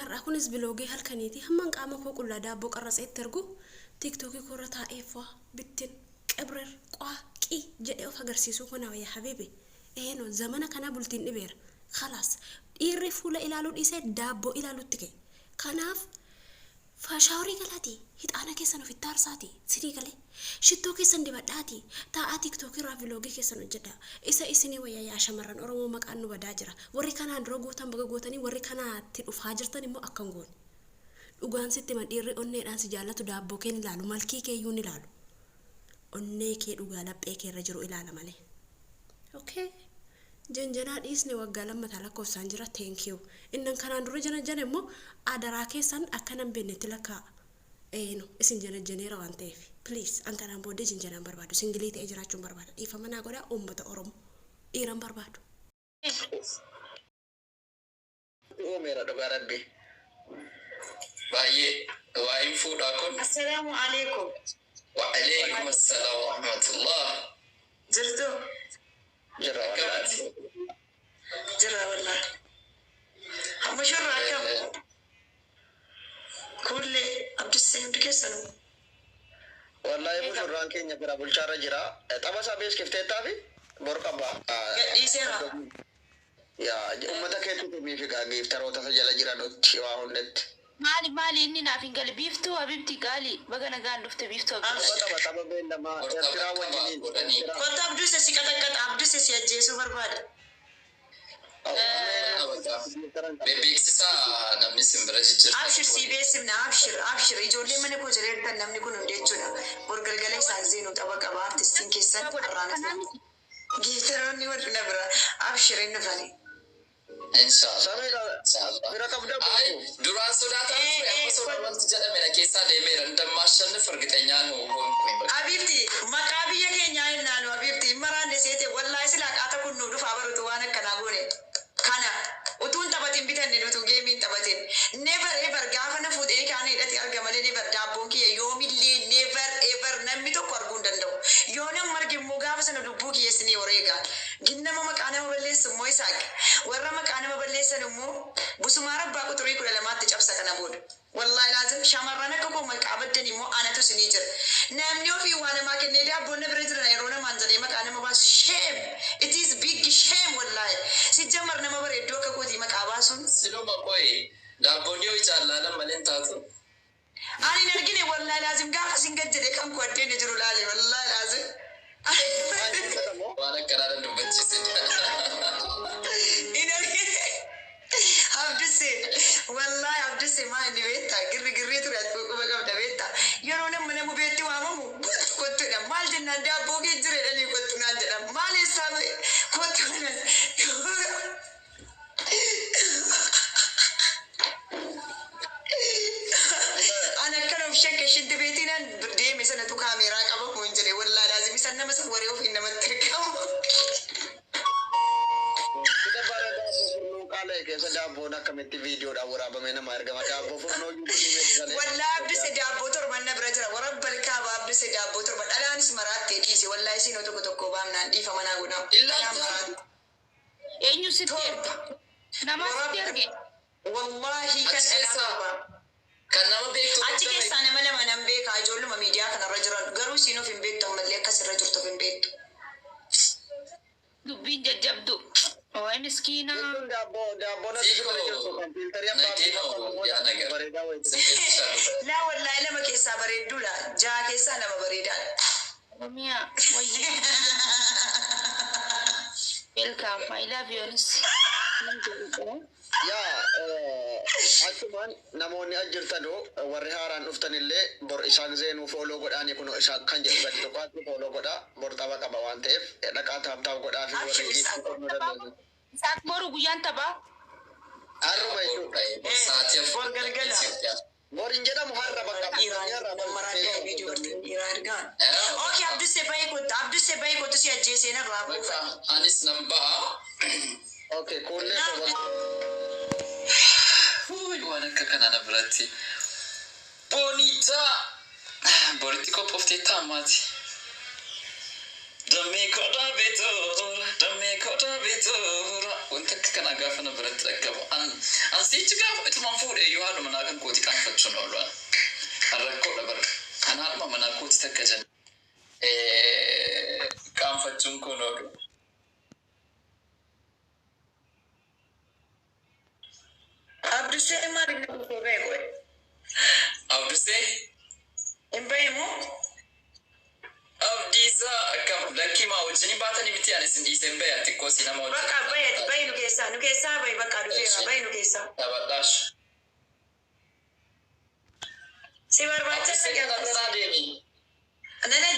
Har'aa kunis vlog halkaniiti. Hamman qaama koo qullaa daabboo qarratsee itti ergu TikTok koo irra taa'ee fua, bittin, qibrir, qua, qi jedhee of agarsiisuu koo naa wayya habiibi. Eeno zamana kanaa bultiin dhibeera. Khalaas. Dhiirri fuula ilaaluu dhiisee daabboo ilaaluutti ka'e. Kanaaf Shaaworii galaatii hixaana keessan ofitti aarsaatii sinii galee shittoo keessan dibadhaatii taa'aa tiktok irraa vlog keessan hojjedhaa isa isinii wayya yaa shamarran oromoo maqaan nu badaa jira warri kanaan dura gootan baga gootanii warri kanaatti dhufaa jirtan immoo akka hin goone dhugaan sitti hima dhiirri onneedhaan si jaallatu daabboo kee hin ilaalu malkii kee iyyuu hin ilaalu onnee kee dhugaa laphee kee irra jiru ilaala malee okay. Janjanaa dhiisne waggaa lammataa lakkoofsaan jira thank you. Innan kanaan dura janajjane immoo adaraa keessan akka nan beeknetti lakkaa'a. Eeno isin janajjaneera waan ta'eef please an kanaan booddee janjanaan barbaadu singilii ta'ee jiraachuun barbaada dhiifama naa godhaa uummata Oromoo dhiiran barbaadu. Uumeera dhugaa rabbi. Baay'ee waa'een fuudhaa kun. Assalaamu Aleeykum. Wa'aleeykum assalaam warahmatullah. Jirtuu? Jirra Akkamati? wallaahi. Jirra wallaahi. Hamma shurra akkam? Kuullee Abdissee hundi keessanuu. Wallaahi mushurraan keenya fira bulchaarra jira. Tapha isaa beeskifteettaafi bor qaba. Gadhiiseera. Yaa ummata keetti himiif egaa giiftaroota isa jala jiranutti waa hundatti. Maali maali inni naaf hin galle biiftuu habibti qaali baga nagaan dhufte biiftuu Tapha abdul. qaba tapha beellamaa Bor tapha Ertiraa qaba wajjiniin godhanii. Ertiraa. Kottu Abduse si qaxaqqaxa Abduse si ajjeesuu barbaada. Giiftaran qaba. Beeksisaa namni isin bira jijjiirtan Abshir sii boodee. beeksifna abshir abshir ijoolleen mana koo jala jirtan namni kun hundi jechuudha. Bor galgala Isaaq Zeenuu tapha qaba artistiin keessan har'aa Kanaa nuti. miti. Giiftaroonni warri na bira abshir hin dhufani. Inshallah. Samiidha Inshallah. bira qabda Ay, boontuu. duraan sodaataan Ee ture amma ee sodaa kottu. wanti jedhame na keessaa deemeera. Ndammaashanni firgixeenyaan hoon kun bakka. Habiibti maqaa biyya keenyaa hin naanu habiibti hin maraanne seete wallaahi silaa qaata kun nuu dhufaa barutu waan akkanaa goone kana utuu hin taphatin bitanne nutu geemii hin taphatin never ever gaafa na fuudhee kaana hidhate arga malee never daabboon kiyya yoomillee never ever namni tokko arguu hin danda'u yoo nama arge immoo gaafa sana lubbuu kiyya isinii wareega gin nama maqaa nama balleessu immoo isaaq warra maqaa nama balleessan immoo busumaa rabbaa quxurii 12tti cabsa kana booda Wallahi laazim shamarran akka koo maqaa baddan immoo anatu isinii jira. Namni ofii waa namaa kennee daabboon na bira jira yeroo namaan jedhee maqaa nama baasu shame it is big shame wallahi sijjammar nama bareedduu akka kootii maqaa baasuun. Siluma qoyi daabboon yoo ijaan laalan malee hin taatu. Ani hin argine wallahi laazim gaafa isin gad jedhee kan koo addeen jiru laale wallahi laazim. Maal keessadha moo? Waan akkanaa nan dubbachiisin. Hin argine. Abduse wallahi Abduse maa inni beektaa girri girrii ture ati quba qabda beektaa yeroo nama nama beetti waamamu kottu kottu jedha maal jennaan daabboo kee jira jedhanii kottu naan jedha maal eessaa ba'e kottu naan An akkan of shakke shinti beetiin an deeme sanatu kaameeraa qaba kun jedhe wallahi laazim isan nama san waree ofiin namatti ergamu. Sida bara daabboo furnoo qaala'e keessa daabboon akkamitti viidiyoodhaan waraabamee namaa ergama? Daabboo furnoo iyyuu kunii meeqa galee? Wallahi Abduse daabboo torban na bira jira warabbal kaaba Abduse daabboo torba dhalaanis maraattee dhiise wallahi siinoo tokko tokko baamnaan dhiifama naa godhaa dhalaan Ilaalta. maraatte. Eenyu sitti erge? Torba. Namaa sitti erge? Wallahi kan Achi dhalaa keessaa torba. kan nama beektu Achi qabda keessaa nama lama nan beeka ijoolluma miidiyaa kanarra jiran garuu isiin of hin beektu ammallee akka asirra jirtu of hin beektu. Dubbiin jajjabdu. Waay miskiina. Jechuun daabboo daabboon ati si bira jirtu Siikoo kan fiiltarii abbaa nageenya abdii fakkaatu moo yaa daabboo nagar bareedaa wayiiti? sin beeksisaa dhugaa. Laa wallaahi lama keessaa bareedduudha jaha keessaa lama bareedaadha. Oromiyaa wayyee. Welcome. I love you anis. Nan jaalladha. Yaa achumaan namoonni as jirtanu warri haaraan dhuftanillee bor Isaaq Zeenuu fooloo godhaanii kunoo Isaaq kan jedhu gadi tuqaatti fooloo godhaa bor tapha qaba waan ta'eef dhaqaa taap taap godhaa fi warri Abshir giiftii Isaaq. kennuu dandeessu. Isaaq boru guyyaan taphaa. Har'uma Bor jechuudha. bor sa'aatii Bor 4 galgala. Itoophiyaa. Bor hin jedhamu har'a bakka Dhiiraa bultanii har'a nama maraadhaa seensaa viidiyoo bultanii. dhiiraa ergaan. Okay Abdusse bahi kottu Abdusse bahi kottu si ajjeesee narraa Bakka buufadhu. anis nan ba'a. Okay kuullee Naa koo bakka. Wuy, waan akka kanaa na biratti. Boonitaa! Boritti qophooftee taamaati. Dammee koo dhaabee toora, dammee koo dhaabee toora. Wanta akka kanaa gaafa na biratti dhaggamu. An an siichi gaafa itumaan fuudhee iyyuu haadha manaa kan kooti qaanfachuun oolu. An rakkoodha bara. An haadhuma manaa kooti takka jenna. Qaanfachuun kun oolu. Abdusee maal inni dhufee ba'e qo'e? Abdusee. Hin ba'e moo? Abdiisaa akkam lakkii maa wajjin baatanii miti ani isin dhiiseen ba'e xiqqoo si nama wajjin. Bakka ba'i ati ba'i nu keessaa nu keessaa ba'i bakka dhufeera ba'i nu keessaa. Taphadhaash. Si barbaacha Abdusee kana biraa deemi. Nana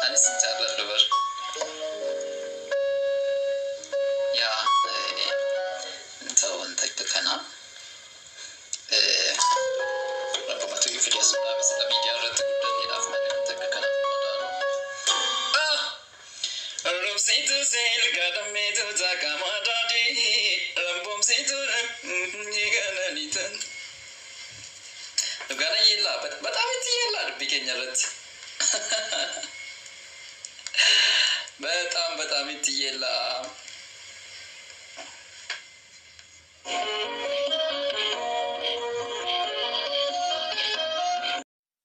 Anis hin jaalladhu bar. Yaa ta'u wanta akka kanaa. Rabbumatu iyyuu fidee as dhaabe sila miidiyaa irratti guddanneedhaaf malee wanta akka kanaa madaalu. Rabsiitu silka dammeetu takka daadii rabboomsitu gananiitan. Dhugaana yeellaa በጣም itti yeellaa dubbii keenya irratti. በጣም በጣም itti yeellaa.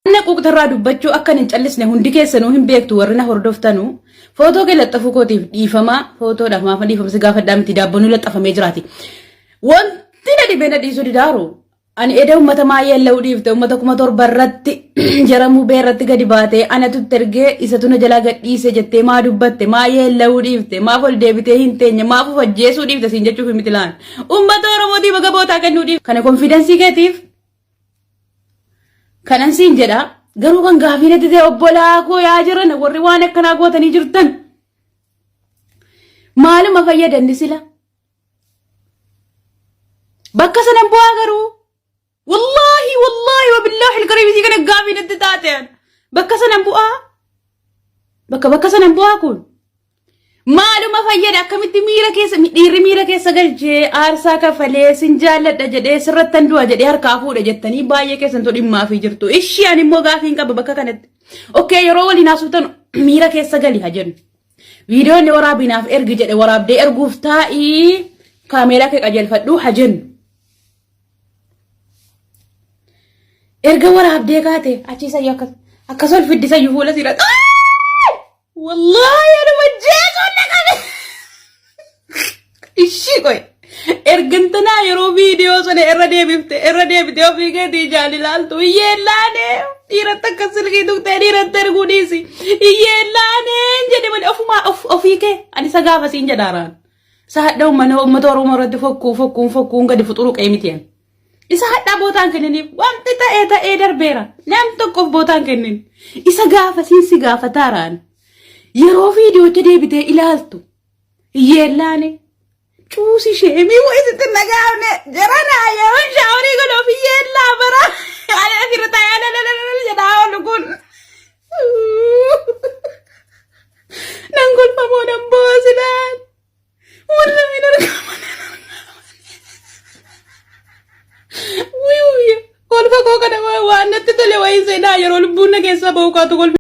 Anna quuqtarraa dubbachuu akkan hin callisne hundi keessanuu hin beektu warri na hordoftanuu footoo kee laxxafuu kootiif dhiifamaa footoodhaaf maafa dhiifamsi gaafadhaa miti daabboon laxxafamee jiraati. Wanti na dhibee na dhiisuu didaaru ani eda uummata maayyeella'uu dhiifte uummata 7,000 irratti jaramuu bee irratti gadi baatee anatu itti ergee isatu na jalaa gad dhiise jettee maa dubbatte maayyeella'uu dhiifte maaf ol deebitee hin teenye maaf of ajjeesuu dhiifte siin jechuuf miti laan uummata Oromootiif baga bootaa kennuu dhiifte kana konfiidensii keetiif kanan siin jedha garuu kan gaafii natti ta'e obbolaa koo yaa jiran warri waan akkanaa gootanii jirtan maaluma fayyadanni sila bakka sanan bu'aa garuu wallaahi wallaahi wabillaahi alkariim isii kana gaafii natti taate bakka sanan bu'aa bakka bakka sanan bu'aa kun maaluma fayyada akkamitti miira keessa dhiirri miira keessa galchee aarsaa kafalee sin jaalladha jedhee sirrattan du'a jedhee harkaa fuudha jettanii baay'ee keessan dhimmaa fi jirtu. Ishii ani immoo gaafii hin qaba bakka kanatti. Okay yeroo waliin haasoftan miira keessa gali haa jennu. Viidiyoo inni waraabinaaf ergi jedhe waraabdee erguuf taa'ii kaameeraa kee qajeelfadhu haa jennu. Erga waraabdee kaate achii sayyoo akkas akkas ol fiddisayyuu fuula siirra. Wallaahi anuma jeesuun na qabe. Ishii qoy. Ergantanaa yeroo viidiyoo sana irra deebifte irra deebite ofii keetii ijaan ilaaltu hiyyeellaane dhiiratti akka silkii tuqxee dhiiratti erguu dhiisi hiyyeellaane jedhe malee ofumaa ofii kee ani isa gaafa siin jedhaaraan. Isa hadha uummata Oromoo irratti fokkuu fokkuun fokkuun gadi fuxuru qe'ee miti. Isa hadhaa bootaan kenniniif wanti ta'ee ta'ee darbeera. Nam tokkoof bootaan kennin. Isa gaafa siin si gaafataaraan. Yeroo viidiyoocha deebitee ilaaltu hiyyeellaane cuusi sheemii wayisitti nagaafne jaranaa yeroo shaaworii godhuuf hiyyeellaa bara ani asirra taa'ee lalalala jedhaa oolu kun. Nan kolfamoo nan boosinaan. Wallah hin argama. Wii wii kolfa koo kana waan natti tole wayii seenaa yeroo lubbuun na keessaa ba'u kaatu kolfi.